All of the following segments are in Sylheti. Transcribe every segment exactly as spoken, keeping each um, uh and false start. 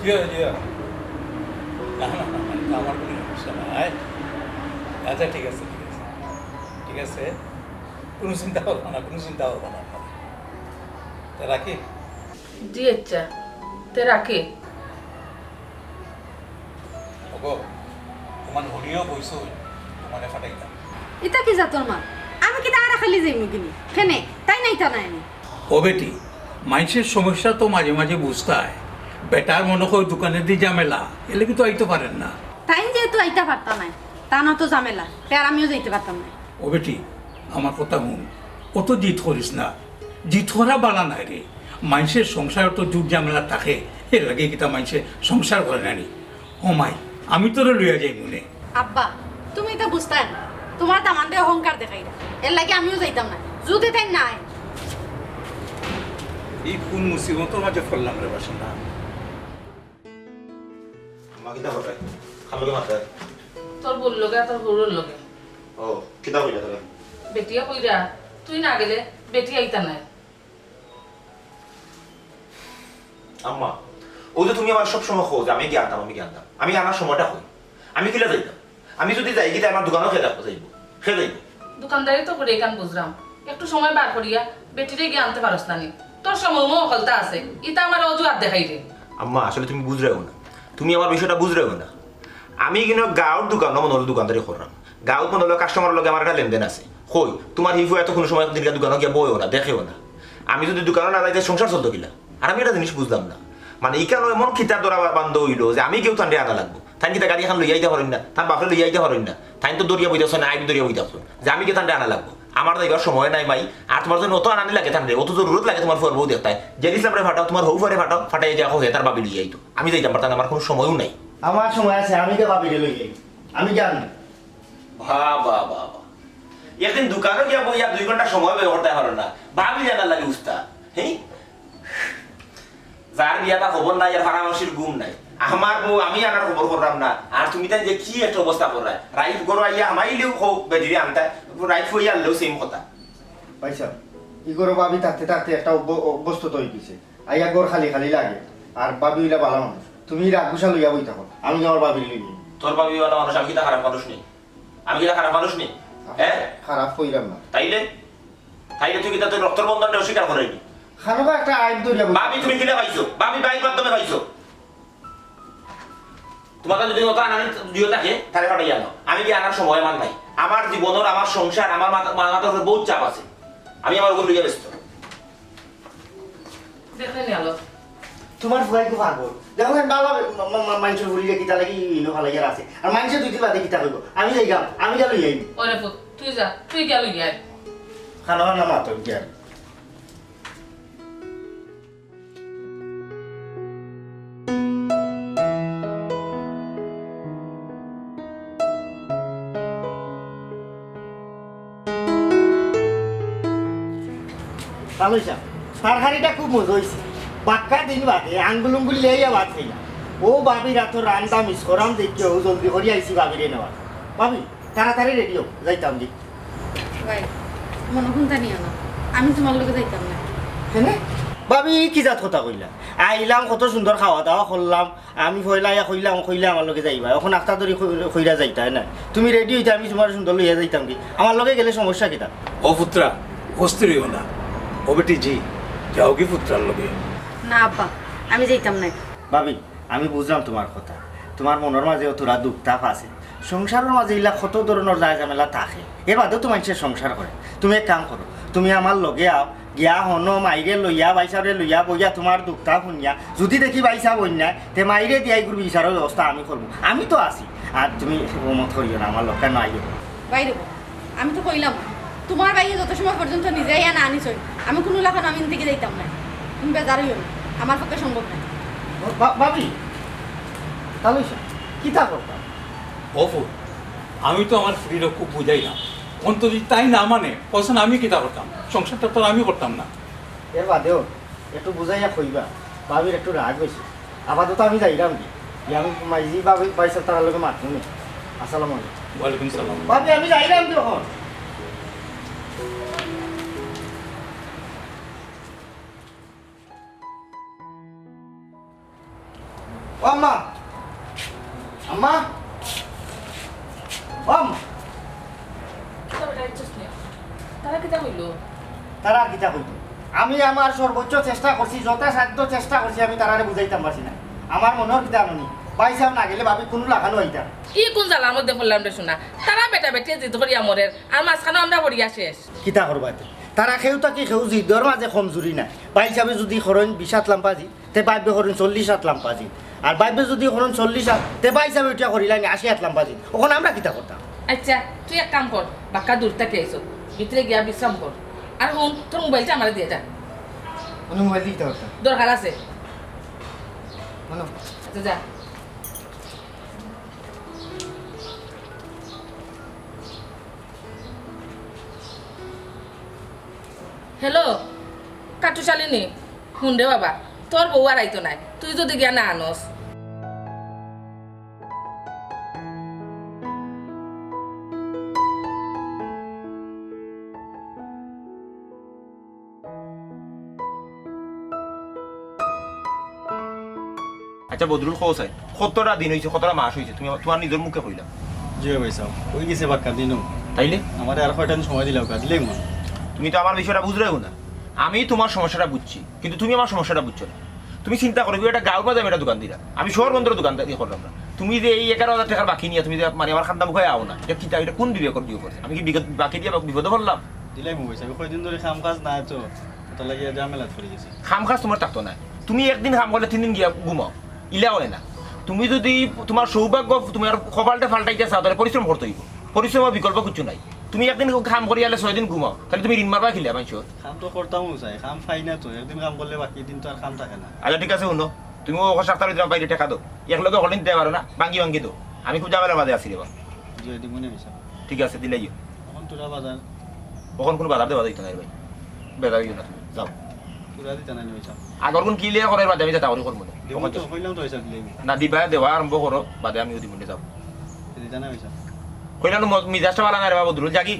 জি অয়, জি অয়। না, না, না, না, এটা আমার কোনো সমস্যা নাই। আচ্ছা, ঠিক আছে, ঠিক আছে। ঠিক আছে, কোনো চিন্তা করবা না, কোনো চিন্তা করবা না। তে রাখি? জি আচ্ছা, তে রাখি। ওগো, তোমার হরিও বইছো, তোমারে ফাটাইতাম। ইতা কি জাতর মাত? আমি কিতা আরা খালি যাইমু গিনি? কেনে? তাইন আইতা নায় নি? ও বেটি, মাইনষের সমস্যা তো মাঝে মাঝে বুঝতায়। বেটার মনো কয় দোকানেদি ঝামেলা, এরলাগি তো আইতো পারের না। তাইন যেহেতু আইতা পারতা নায়, তান অতো ঝামেলা, তে আর আমিও যাইতে পারতাম নায়। ও বেটি, আমার কথা হুন, অতো জিদ করিস না। জিদ করা বালা নায় রে। মাইনষের সংসারো তো ঝুট ঝামেলা থাকে, এরলাগি কিতা মাইনষে সংসার করে না নি? ও মাই, আমি তোরে লইয়া যাইমুনে। আব্বা, তুমি ইতা বুঝতায় না। তোমার দামান্দে অহংকার দেখাইরা। এরলাগি আমিও যাইতাম নায়। যুদি তাইন নায়। ই কোন মুসিবতর মাঝে পড়লাম রে বাসনা। মা কিতা করে? কার লগে মাতে? তোর বউর লগে আর তোর হউরর লগে। ও, কিতা কইরা তারা? বেটিয়ে কইরা, তুই না গেলে বেটি আইতা নায়। আম্মা, অউ যে তুমি আমারে সব সময় কও যে আমি গিয়া আনতাম, আমি গিয়া আনতাম। আমি আনার সময়টা কই? আমি কিলা যাইতাম? আমি যুদি যাই, কিতা আমার দোকানো কে দেখবো যাইবো? কে যাইবো? দোকানদারি তো করি, ইখান বুঝরাম। একটু সময় বার করিয়া বেটিরে গিয়া আনতে পারস না নি? তোর সময় মো হকলতা আছে, ইতা আমারে অজুহাত দেখাইরে। আম্মা, আসলে তুমি বুঝরায় না। তুমি আমার বিষয়টা বুঝরায় না। আমি কিন্তু গাঁওর দোকানো মনো অইলো দোকানদারি কররাম। গাঁওত মনো অইলো কাস্টমারর লগে আমার একটা লেনদেন আছে। কই, তোমার হি ফুয়ায় তো কোনো সময় একদিন গিয়া দোকানো গিয়া বইও না, দেখেও না। আমি যুদি দোকানো না যাই, তে সংসার চলতো কিলা? আর আমি একটা জিনিস বুঝলাম না, মানে, ইখানো এমন কিতা ধরা বা-, বান্ধা অইলো যে আমি গিয়াউ তানরে আনা লাগবো? তাইন কিতা গাড়ি এখান লইয়া আইতা পারইন না? তান বাপরে লইয়া আইতা পারইন না? তাইন তো দৌড়িয়া বই থাকছইন, আইবি দৌড়িয়া বই থাকছইন যে আমি গিয়া তানরে আনা লাগবো। আমার যাইবার সময় নাই মাই, আর তোমার যুদি অতো আনানি লাগে তানরে, অতো জরুরত লাগে তোমার ফুয়ার বউ দেখতায়, জেরিসলামরে ফাটাও, তোমার হউ ফুয়ারে ফাটাও, ফাটাইয়া যাও, হে তার ভাবি লইয়া আইতো। আমি যাইতাম পারতাম না, আমার কোনো সময়ও নাই। আমার সময় আছে, আমি গিয়া ভাবিরে লইয়া আইমু। আমি জানি। বাহ, বাহ, বাহ, বাহ। একদিন দোকানো গিয়া বইয়া দুই ঘন্টা সময় ব্যয় করতায় পারো না, ভাবি আনার লাগি উস্তাদ। হেই? যার বিয়াটা খবর নাই, আর ফাড়া মানষির ঘুম নাই। আমার বউ আমি আনার খবর কররাম না, আর তুমি তাইন যে কি একটা অবস্থা কররায়। রাইত ঘরো আইয়া হামাইলেও কও বেটিরে আনতায়, রাইত ফুয়াইয়া আনলেও same কথা। ভাইসাব, ই ঘরো ভাবি থাকতে থাকতে একটা অভ্য-, অভ্যস্ততা অইগেছে। আইয়া ঘর খালি খালি লাগে, আর ভাবি অইলা বালা মানুষ। তুমি রাগ গুসা লইয়া বই থাকো, আমি আমার ভাবিরে লইয়া আইমু। তোর ভাবি বালা মানুষ, আমি কিতা খারাপ মানুষ নি? আমি কিতা খারাপ মানুষ নি? হে? খারাপ কইরাম না। তাইলে? তাইলে তুই কিতা তোর রক্তর বন্ধনটা অস্বীকার কররায় নি? খারাপ একটা আইব ধরিয়া বই। ভাবি তুমি কিলা পাইছো? ভাবি বাইর মাধ্যমে পাইছো। তোমার যুদি অতো আনানি দিও থাকে, তারে ফাটাইয়া আনো। আমি গিয়া আনার সময় আমার নাই। আমার জীবনর, আমার সংসার, আমার মাথা, মা-, মাথার উপরে বউত চাপ আছে। আমি আমার বউরে লইয়া ব্যস্ত। দেখো নি আলো। তোমার ফুয়াই খুব পাগল। দেখো না, বালা মা-, মা-, মা-, মাইনষর ফুড়িরে কিতা লাগি ইনো ফালাইয়া আছে। আর মাইনষে দুই দিন বাদে কিতা কইবো? আমি যাইরাম, আমি গিয়া লইয়া আইমু। ওরে পুত, তুই যা, তুই গিয়া লইয়া আয়। খানা খানা মাতো গিয়া। ভালা অইছে। তরকারিটা খুব মজা অইছে। বাক্কা দিন বাদে আঙ্গুল উঙ্গুল লিয়াইয়া ভাত খাইলাম। অউ ভাবির আতর রান্দা miss করাম দেখিয়া অউ জলদি করি আইছি ভাবিরে নেওয়ার। ভাবি, তাড়াতাড়ি ready অও, যাইতাম দি। ভাই, মনো কুনতা নিও না, আমি তোমার লগে যাইতাম না। কেনে? ভাবি, ই কি জাত কথা কইলা? আইলাম, কত সুন্দর খাওয়া দাওয়া করলাম, আমি পয়লা আইয়া কইলাম, কইলে আমার লগে যাইবা, অখন আখতা ধরি কই-, কইরা যাইতায় না। তুমি ready অইতায়, আমি তোমারে সুন্দর লইয়া যাইতাম কি? আমার লগে গেলে সমস্যা কিতা? ও পুত্রা, অস্থির অইও না। ও বেটি জি, যাওগি পুত্রার লগে। না আব্বা, আমি যাইতাম না। ভাবি, আমি বুঝলাম তোমার কথা, তোমার মনর মাঝে অতটা দুঃখ তাপ আছে। সংসারর মাঝে ইলা কত ধরনর যায় ঝামেলা থাকে, এর বাদেও তো মাইনষে সংসার করে। তুমি এক কাম করো, তুমি আমার লগে আও, গিয়া হনো মাইরে লইয়া, ভাইসাবরে লইয়া, বইয়া তোমার দুঃখ তাপ হুনিয়া, যুদি দেখি ভাইসাব অইন না, তে মাইরে দিয়া ইগুর বিচারর ব্যবস্থা আমি করমু। আমি তো আছি। আর তুমি অমত করিও না, আমার লগে নাইও। বাইরে বউ, আমি তো কইলাম, তোমার ভাইয়ে যত সময় পর্যন্ত নিজে আইয়া না আনিছইন, আমি কুনু লাখান আমি ইন থাকি যাইতাম না। তুমি বেজার অইও না, আমার পক্ষে সম্ভব নায়। বা-, ভাবি, তাইলে কিতা করতাম? ও পুত, আমি তো আমার ফুড়িরে খুব বুঝাইলাম। অখন যুদি তাই না মানে, কওছাইন আমি কিতা করতাম? সংসারটা তো আর আমি করতাম না। এর বাদেও একটু বুঝাইয়া কইবা, ভাবির একটু রাগ অইছে। আপাতত আমি যাইরাম কি, আমি মাইজি ভাবি, ভাইসাব তারার লগে মাতমু নে। আসসালামু আলাইকুম। ওয়ালাইকুম সালাম। ভাবি, আমি যাইরাম কি অখন? ও আম্মা, আম্মা, ও আম্মা। তারা কিতা কইলো? তারা আর কিতা কইতো? আমি আমার সর্বোচ্চ চেষ্টা করছি, যথাসাধ্য চেষ্টা করছি, আমি তারারে বুঝাইতাম পারছি না। আমার মনর কিতা আননি, ভাইসাব না গেলে ভাবি কুনু লাখানো আইতা। ই কুন জ্বালার মধ্যে পড়লাম রে সোনা? তারা বেটা বেটি জিদ করিয়া মরের, আর মাঝখানো আমরা পড়িয়া শেষ। কিতা করবা তে? তারা কেউ থাকি কেউ জিদর মাঝে কমজুরি নাই। ভাইসাবে যুদি করইন বিশ আত লাম্বা জিদ, তে ভাইবে করইন চল্লিশ আত লাম্বা জিদ। আর ভাইবে যুদি করইন চল্লিশ আত, তে ভাইসাবে উঠিয়া করিলাইন আশি আত লাম্বা জিদ। অখন আমরা কিতা করতাম? আচ্ছা, তুই এক কাম কর, বাক্কা দূর থাকি আইছো, ভিতরে গিয়া বিশ্রাম কর। আর হুন, তোর মোবাইলটা আমারে দিয়া যা। মানে মোবাইল দিতে পারতাম? দরকার আছে। মানে আচ্ছা, যা। হ্যালো, কাটুশালিনী, হুন রে বাবা, তোর বউ আর আইতো নায়, তুই যুদি গিয়া না আনস। আচ্ছা বদরুল, কও চাই, কতটা দিন অইছে, কতটা মাস অইছে, তুমি আমার, তুমার নিজর মুখে কইলাও। জি ভাইসাব, অইগেছে বাক্কা দিনও। তাইলে? আমারে আর কয়টা দিন সময় দিলাও, দিলাইমু। তুমি তো আমার বিষয়টা বুঝরায়ও না। আমি তুমার সমস্যাটা বুঝছি, কিন্তু তুমি আমার সমস্যাটা বুঝছো না। তুমি চিন্তা করো, একটা গাঁওর মাঝে আমি একটা দোকান দিলাম, আমি শহর বন্দরে দোকানদারি করলাম না। তুমি যে এই এগারো হাজার টেকার বাকি নিয়া তুমি যে মানে আমার কান্দা মুখায় আও না, ইটা কিতা, ইটা কুন বিবেকর বিয়োগ করছে? আমি কি বিগত বাকি দিয়া বিপদো পড়লাম? দিলাইমু ভাইসাব, কয়দিন ধরি কাম কাজ নাই তো, অটার লাগি ঝামেলাত পড়ি গেছি। কাম কাজ তুমার থাকতো নায়, তুমি একদিন কাম করলে তিন দিন গিয়া ঘুমাও, ইলা অয় না। তুমি যুদি তুমার সৌভাগ্য, তুমার কপালটা পাল্টাইতে চাও, তাইলে পরিশ্রম করতে অইবো। পরিশ্রমর বিকল্প কিচ্ছু নাই। তুমি একদিন কাম করিয়া আইলে ছয় দিন ঘুমাও, তাইলে তুমি ঋণ মারবা কিলা মানষর? কাম তো করতামউ চাই, কাম পাই না তো। একদিন কাম করলে বাকি দিন তো আর কাম থাকে না। আচ্ছা ঠিক আছে, হুনো, তুমি অউ সাপ্তার ভিতরে বাইরে টেকা দেও, একলগে হকলদিন দিতায় পারো না, ভাঙ্গি ভাঙ্গি দেও। আমি খুব ঝামেলার মাঝে আছি রে বা। জি, দিমুনে ভাইসাব। ঠিক আছে, দিলাইও। অখন থুড়া বাজার। অখন কুনু বাজার দেওয়া যাইতো নায় রে ভাই, বেজার অইও না তুমি, যাও। থুড়া দিতা নায় নি ভাইসাব? আগর গুন কিলা করার বাদে আমি যেতা করি করমু নে। দিমু তো, কইলাম তো ভাইসাব, দিলাইমু। না, দিবা, দেওয়া আরম্ভ করো, বাদে আমিও দিমু নে, যাও। দিতা নায় ভাইসাব? কইলাম ম-, মিজাজটা ভালা নায় রে বা বদরুল, যাগি।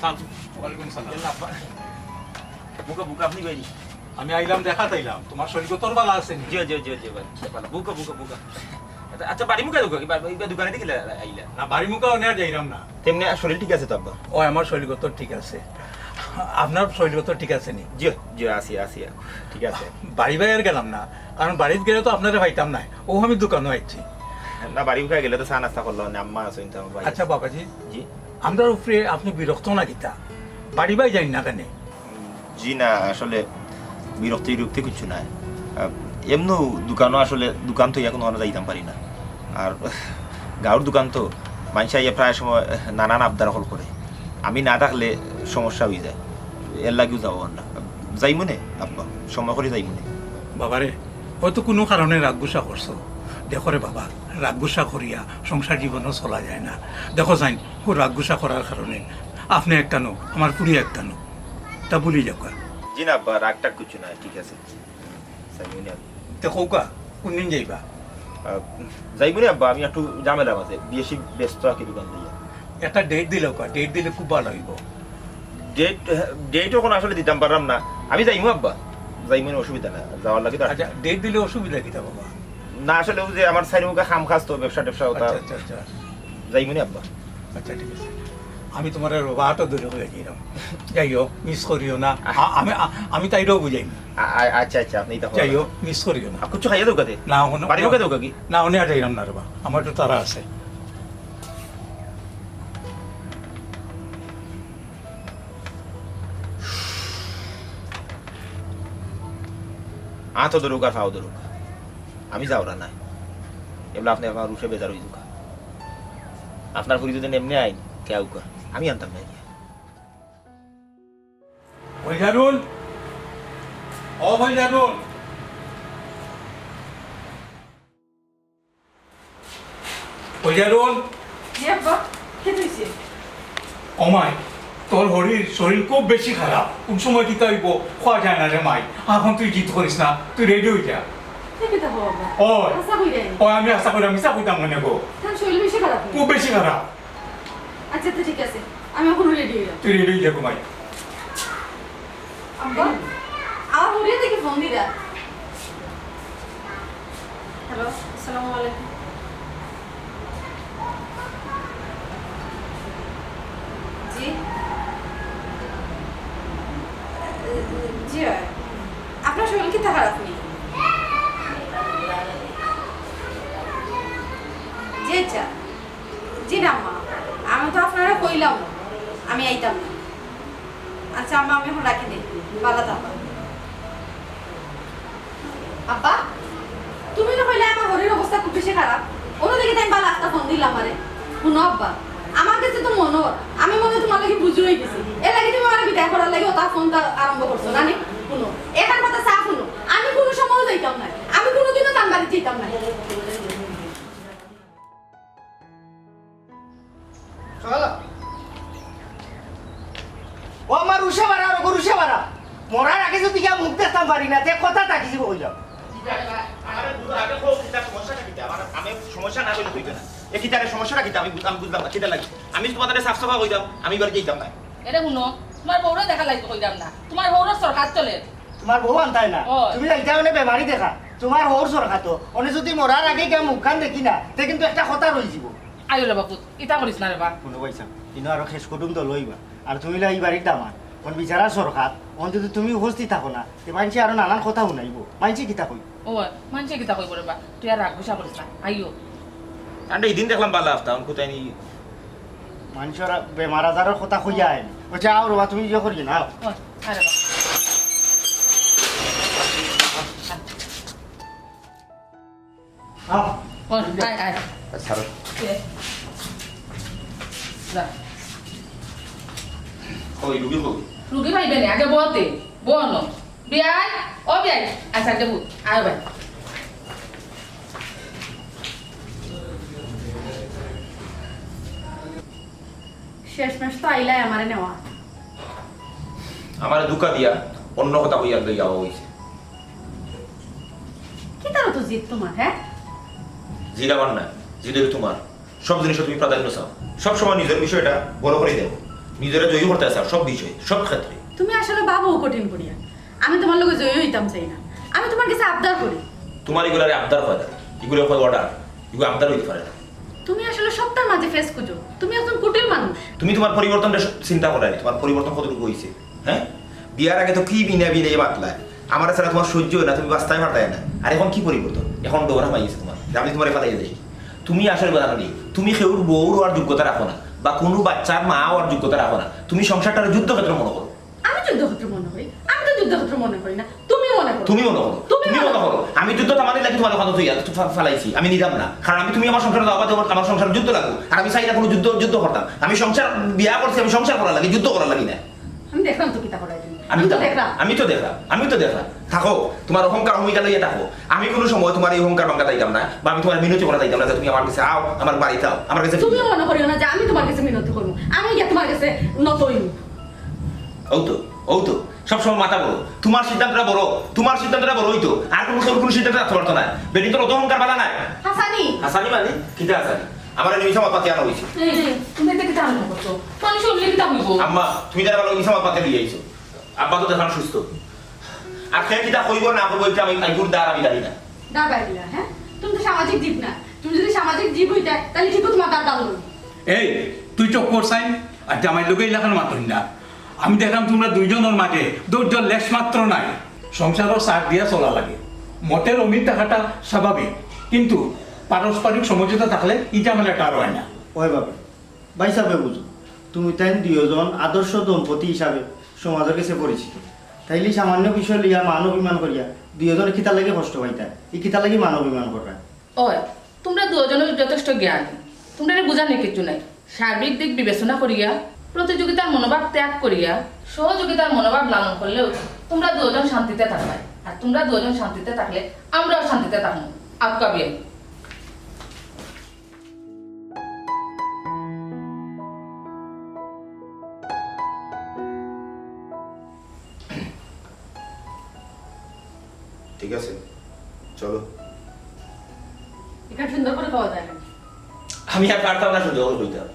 সালাম। ওয়ালাইকুম সালাম। বুকা, বুকা, আপনি বাইরে। আমি আইলাম, দেখাত আইলাম, তুমার শরীর কতর ভালা আছে নি? জি, জি, জি, জি, ভাই। ভালা। বুকা, বুকা, বুকা। আচ্ছা, আচ্ছা, বাড়ি মুখা দোকা কি? বা-, বা-, দোকানে দেখি লা-, আইলা? না, বাড়ি মুখা অনে আর যাইরাম না। তেমনে আর শরীর ঠিক আছে তো, আব্বা? ও, আমার শরীর কত ঠিক আছে। আপনার শরীর কত ঠিক আছে নি? জি, জি, আছি, আছি, ঠিক আছে। বাড়ি বায় আর গেলাম না, কারণ বাড়িত গেলে তো আপনারে পাইতাম নায়। অউ আমি দোকানো আইছি। না, বাড়ি মুখা গেলে তো চা নাস্তা করলাম, আম্মা আছইন তো, আমার ভাই আচ্ছা আছে। বাবাজি, জি। আমরার উপরে আপনি বিরক্ত না কিতা? বাড়ি বায় যাইন না কেনে? জি না, আসলে বিরক্তি বিরক্তি কিচ্ছু নাই। আহ, এমনেউ দোকানো আসলে দোকান থইয়া কুনু অনো যাইতাম পারি না। আর গাঁওর দোকান তো, মানষে আইয়া প্রায় সময় নানান আবদার হকল করে। আমি না থাকলে সমস্যা অইযায়, এরলাগিউ যাওয়া অর না। যাইমুনে আব্বা, সময় করি যাইমুনে। বাবারে, হয়তো কুনু কারণে রাগ গুসা করছো। দেখো রে বাবা, রাগ গুসা করিয়া সংসার জীবনও চলা যায় না। দেখো যাইন, অউ রাগ গুসা করার কারণে আপনে একখানো, আমার ফুড়ি একখানো, তা ভুলি যাউক্কা। জি না আব্বা, রাগ টাগ কিচ্ছু নাই, ঠিক আছে। যাইমুনে আমি। তে কউক্কা, কুনদিন যাইবা? আহ, যাইমুনে আব্বা, আমি একটু ঝামেলার মাঝে, বেশি ব্যস্ত আর কি দোকান লইয়া। একটা date দিলাউক্কা, date দিলে খুব ভালা অইবো। Date, date অখন আসলে দিতাম পাররাম না। আমি যাইমু আব্বা, যাইমু, অসুবিধা নাই, যাওয়ার লাগি তো আর আচ্ছা, date দিলে অসুবিধা কিতা বাবা? না, আসলে অউ যে আমার চাইরোমুখা কাম কাজ তো, ব্যবসা ট্যাবসা অতা। আচ্ছা, আচ্ছা, আচ্ছা। যাইমুনে আব্বা। আচ্ছা, ঠিক আছে। আমি তুমারে বাবা আতো ধরি কইয়া যাইরাম। যাইও, miss করিও না। আ-, আমি, আ-, আমি তাইরেও বুঝাইমু। আ-, আ-, আচ্ছা, আচ্ছা, আপনে ইতা কইন। যাইও, miss করিও না। আর কিচ্ছু খাইয়া যাউক্কা তে? না, অখনো বাড়ি মুখা যাউক্কা কি? না, অনে আর যাইরাম না রে বা। আমার একটু তাড়া আছে। আতো ধরুক আর পাও ধরুক, আমি যাওরাম না। এবলা আপনে আমার রুশে বেজার অইযুক্কা। আপনার ফুড়ি যদি এমনে আইন, তে আউক্কা, আমি আনতাম না। ফয়জারুল, ও ফয়জারুল। ফয়জারুল। জি আব্বা, কিতা অইছে? ও মাই, তোর হরির শরীর খুব বেশি খারাপ। কুন সময় কিতা অইবো, কওয়া যায় না রে মাই। অখন তুই জিদ করিস না, তুই ready অই যা। তে কিতা কও আব্বা? ওই। হাছা কইরায় নি? ওই, আমি হাছা কইরাম, মিছা কইতাম কেনে গো? তার শরীর বেশি খারাপ নি? খুব বেশি খারাপ। আচ্ছা, তে ঠিক আছে, আমি অখন ready অইরাম। তুই ready অই যা গো মাই। আব্বা, এটা দেখি ফোন দিরা। হ্যালো, আসসালামু আলাইকুম। জি। জি অয়। আপনার শরীর কিতা খারাপ নি? জি আচ্ছা। জি না আম্মা, আমি তো আপনারে কইলাম আমি আইতাম না। আচ্ছা আম্মা, আমি এখন রাখি দেই, ভালা থাকবা। আব্বা, তুমি না কইলে আমার শরীর অবস্থা খুব বেশি খারাপ। অন্যদিকে তাই ভালা আস্তা ফোন দিলাম আরে। হুনো আব্বা, আমার গেছে তো মনো অর, আমি মনে অয় তুমার লাগি বুঝি অই গেছি। এর লাগি তুমি আমার বিদায় করার লাগি অতা ফোনটা আরম্ভ করছো না নি? হুনো, এখান কথা সাফ হুনো, আমি কুনু সময়ও যাইতাম না, আমি কুনুদিনও তান বাড়িত যাইতাম না। চলো। ও আমার রুশে বাড়া, ও গরুশে বাড়া। মরার আগে যদি গিয়া মুখ দেখতাম পারি না, তে কথা থাকি জীব অইলাম। আমারে বুঝো, আগে কও, কিতা সমস্যাটা কিতা? আমার, আমি সমস্যা না কইলে অইতো না। এ কিতারে সমস্যাটা কিতা? আমি বুঝ-, আমি বুঝলাম না, কিতা লাগি? আমি তুমারে সাফ সাফা কইতাম, আমি বাড়ি যাইতাম না। এরে হুনো, তুমার বউরে দেখা লাগি কইলাম না, তুমার বউরও সরকার চলে। তুমার বউ আনতায় না, ও। তুমি যাইতায় অনে বেমারি দেখা, তুমার বউর সরকার তো, অনে যদি মরার আগে গিয়া মুখখান দেখি না, তে কিন্তু একটা কথা রই যিব। আইও রে বাপু, ইতা করিস না রে বা। হুনো ভাইসাব, ইনো আরো খেস কুটুম দল অইবা। আর তুমি লা ই বাড়ির দামান। অন বিচারার সরকার, অন যদি তুমি উপস্থিত থাকো না, তে মানষে আরো নানান কথা হুনাইব। মানষে কিতা কইব? ও, মানষে কিতা কইব রে বা? তুই আর রাগ গুসা করিস না। আইও। আন্ডা ইদিন দেখলাম বালা আফতা, অন কোথায় নি? মানষর বেমার আজারর কথা কইয়া আইন। আচ্ছা, আও রে বা, তুমি ইয়ে করি না, আও। ও, আরে বা। আও। ও, আয়, আয়। আচ্ছা। কে? যা। কই, রুগী কই? রুগী পাইবে না, আগে বতে। বনো। বিয়াই, ও বিয়াই। আচ্ছা, আগে বউ। আয় ভাই। শেষমেশ তো আইলাই আমারে নেওয়া। আমারে ধোকা দিয়া অন্য কথা কইয়া লইয়া আওয়া অইছে। কিতার অত জিদ তুমার, হ্যাঁ? জিদ আমার না, জিদ অইলো তুমার। সব জিনিসে তুমি প্রাধান্য চাও, সব সময় নিজর বিষয়টা বড় করি দেও, নিজরে জয়ী করতায় চাও সব বিষয়ে, সব ক্ষেত্রে। তুমি আসলে ভাবো কঠিন করিয়া, আমি তুমার লগে জয়ী অইতাম চাই না, আমি তুমার গেছে আবদার করি। তুমার ইগুলারে আবদার কয় না, ইগুলা কয় অর্ডার, ইগু আবদার অইতে পারে না। তুমি আসলে সবটার মাঝে ফেস খুঁজো, তুমি একজন কুটিল মানুষ। তুমি তুমার পরিবর্তনটা স-, চিন্তা করো নি, তুমার পরিবর্তন কতটুকু অইছে, হ্যাঁ? বিয়ার আগে তো কি বিনা বিনা মাতলায়, আমারে ছাড়া তুমার সহ্য অয় না, তুমি বাঁচতায় পারতায় না, আর এখন কি পরিবর্তন? এখন ডর হামাই গেছে তুমার, আমি তুমারে ফালাই দেই। তুমি আসলে বাধা নেই, তুমি কেউর বউ অওয়ার যোগ্যতা রাখো না, বা কুনু বাচ্চার মা অওয়ার যোগ্যতা রাখো না, তুমি সংসারটারে যুদ্ধক্ষেত্র মনে করো। আমি যুদ্ধক্ষেত্র মনে করি? আমি তো যুদ্ধক্ষেত্র মনে করি না, তুমি মনে করো। তুমি মনে করো, তুমি তুমি মনে মনে করো। করো। আমি যুদ্ধ থামানি লাগি তুমার অখানো তুই ফা-, ফালাইছি, আমি নিতাম না, কারণ আমি, তুমি আমার সংসারে যাওয়া বাদে আমার, আমার সংসারে যুদ্ধ লাগবো, আর আমি চাই না কুনু যুদ্ধ, যুদ্ধ করতাম। আমি সংসার বিয়া করছি, আমি সংসার করার লাগি, যুদ্ধ করার লাগি না। আমি দেখলাম তো কিতা করাই তুমি। আমি আমি তো তো দেখলাম। আমি তো দেখলাম, আমি তো দেখলাম। থাকো, তুমার অহংকার অহমিকা লইয়া থাকো। আমি কুনু সময় তুমার ই অহংকার ভাঙ্গা চাইতাম না, বা আমি তুমার মিনতি করা চাইতাম না যে তুমি আমার গেছে আও, আমার বাড়িত আও, আমার গেছে তুমি মনে করিও না যে আমি তুমার গেছে মিনতি করমু, আমি গিয়া তুমার গেছে নত অইমু। অউ তো, অউ তো, সবসময় মাথা বড়, তুমার সিদ্ধান্তটা বড়, তুমার সিদ্ধান্তটা বড় অইতো, আর কুনু কেউর কুনু সিদ্ধান্ত রাখতে পারতো না। বেটিন্তর অত অহংকার বালা নায়। হাসানি। হাসানি মানে? কিতা হাসানি? আমারে মিছা মাত মাতিয়া আনা অইছে। এই, এই, তুমি ইতা কিতা আরম্ভ করছো? মানুষ হুনলে কিতা কইবো? আম্মা, তুমি তারে ভালা মিছা মাত মাতিয়া লইয়া আইছো। আব্বা তো দেখলাম সুস্থ। আর কে কিতা কইবো না কইবো, ইটা আমি, আমি গুরুদার আমি জানি না। দাঁড়াইলা, হ্যাঁ? তুমি তো সামাজিক জীব না। তুমি যদি সামাজিক জীব অইতায়, তাইলে ঠিকউ তুমার দাঁত দাঁড়াইলো। এই, তুই চুপ কর সাইন, আর জামাইর লগে ইলাখান মাতইন না। আমি দেখলাম তুমরা দুইজনর মাঝে ধৈর্যর লেশ মাত্র নাই। সংসারো ছাড় দিয়া চলা লাগে। মতের অমিল থাকাটা স্বাভাবিক, কিন্তু পারস্পরিক সমঝোতা থাকলে ই ঝামেলাটা আর অয় না। অয় বাবা, ভাইসাবে বুঝো, তুমি তাইন দুইওজন আদর্শ দম্পতি হিসাবে সমাজর গেছে পরিচিত। তাইলে সামান্য বিষয় লইয়া মান অভিমান করিয়া দুইওজনে কিতার লাগি কষ্ট পাইতা? ই কিতার লাগি মান অভিমান কররা? অয়, তুমরা দুইওজনর যথেষ্ট জ্ঞান, তুমরারে বুঝানির কিচ্ছু নাই। সার্বিক দিক বিবেচনা করিয়া, প্রতিযোগিতার মনোভাব ত্যাগ করিয়া, সহযোগিতার মনোভাব লালন করলেউ তুমরা দুইওজন শান্তিতে থাকবায়। আর তুমরা দুইওজন শান্তিতে থাকলে আমরাও শান্তিতে থাকমু। আউক্কা বিয়াই। ঠিক আছে, চলো। ইখান সুন্দর করি কওয়া যায় না। আমি আর পারতাম না সুন্দর করি কইতাম।